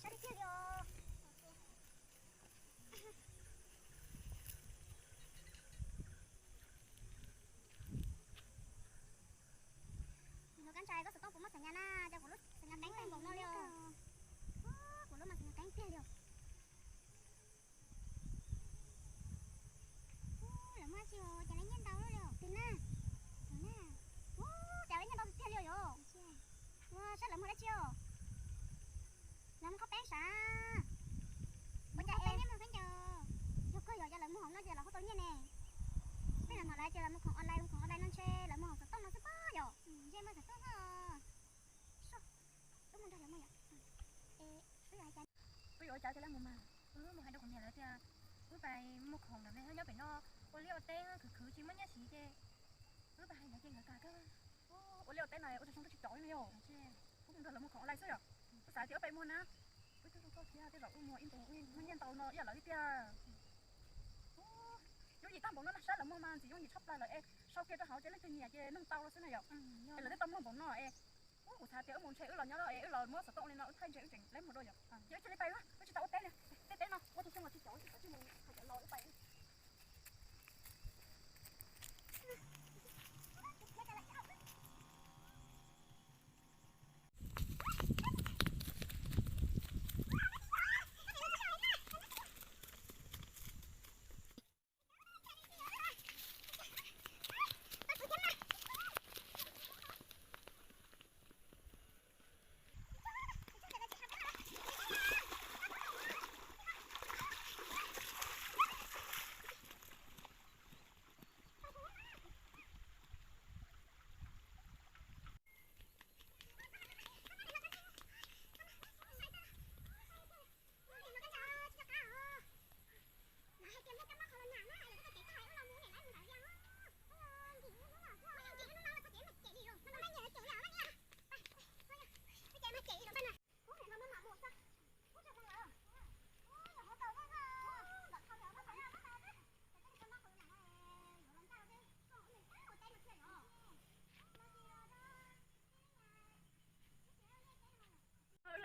Sab tiag tiag li os. Nus Kab Ntsais, koj xov tooj puas muaj xam nyas na? Cas kuv lub xam nyas qeeb tag npaum no li os. Kuv lub mas xam nyas qeeb tiag li os. Ub, lawv muaj dab tsi os, cas lawv nyiaj ntau luaj li os? Tus na, tus na. Ub, cas lawv nyiaj ntau tiag li os yom? Ua, saib lawv muag dab tsi os? Lawv muag qhaub peeb sav. Ua cas es yog kawg yog, cas lawv muag hauv no ces lawv ho tau nyiaj ne? Tej zaum no lawv ces lawv muag khoom online, muag khoom online no ntshe lawv muag hauv xov tooj no xwb pob yom? Ntshe muag xov tooj xwb os. Wb mus nrog lawv mus yom. Wb yuav ua cas thiaj li mus mas? Wb mus hais rau kuv niam lawv tias wb pais muag khoom ntawm nyob pem no, ua liaj ua teb khwv khwv tsis muaj nyiaj siv ces wb pais hais lawv ces nkawd kam kawg. Ua liaj ua teb no ua tsis zoo twb tsis caum li yom. Wb mus nrog lawv muag khoom online xwb yom. Wb xav tias wb pais muag na, wb twb zoo nkauj thiab, tej zaum wb muag ib ntus muaj nyiaj ntau no ib yam lawv li tiag. Yooj yim tag npaum no na, saib lawv muag mas ntxim yooj yim tshaj plaws lawm es sau kiag rau hauv ces leej twg nyiam ces nug tau los xwb na yom. Es lawv twb tau muag npaum no es, ub, kuv xav tias wb mus ntshe wb los nyob es wb los muab xov tooj li no wb thaij ntshe wb tseem leb mus dua yom. Ces wb cia li pais, wb tsis tau ua teb li, tej teb no ua tus xyoo los tsis caum, wb tsis mus hais cov los wb pais.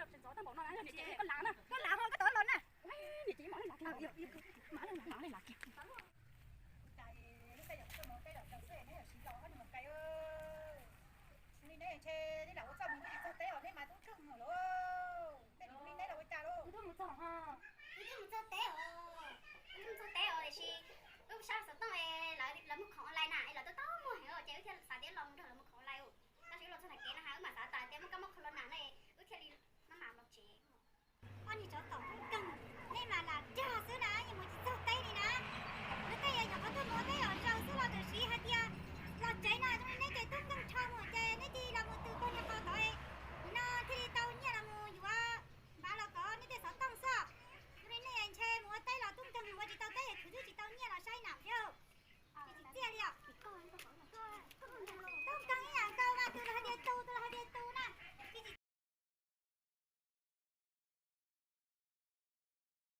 Tseem ntxov tag npaum no, niam txiv koj lav na, koj lav ho koj tau los na. Niam txiv mam li lav kiag, mam li lav kiag. Li neb ntshe neb lam ua txuj mus twb tsis txog teb os, neb mas tub kawg mus lawm. Tej li neb los ua cas lauj? Wb twb mus txog, wb twb mus txog teb os, wb twb mus txog teb os, tiam sis wb saib xov tooj es lawv muag khoom online na, es lawv tau tau muag heev ces wb thiaj xav tias los mus nrog lawv muag khoom online. Tab sis wb los txog ntawm kev no ha, wb mam xav tas tias muaj kab mob corona na, wb thiaj li maj mam los tsev. Ob niag tsov tom,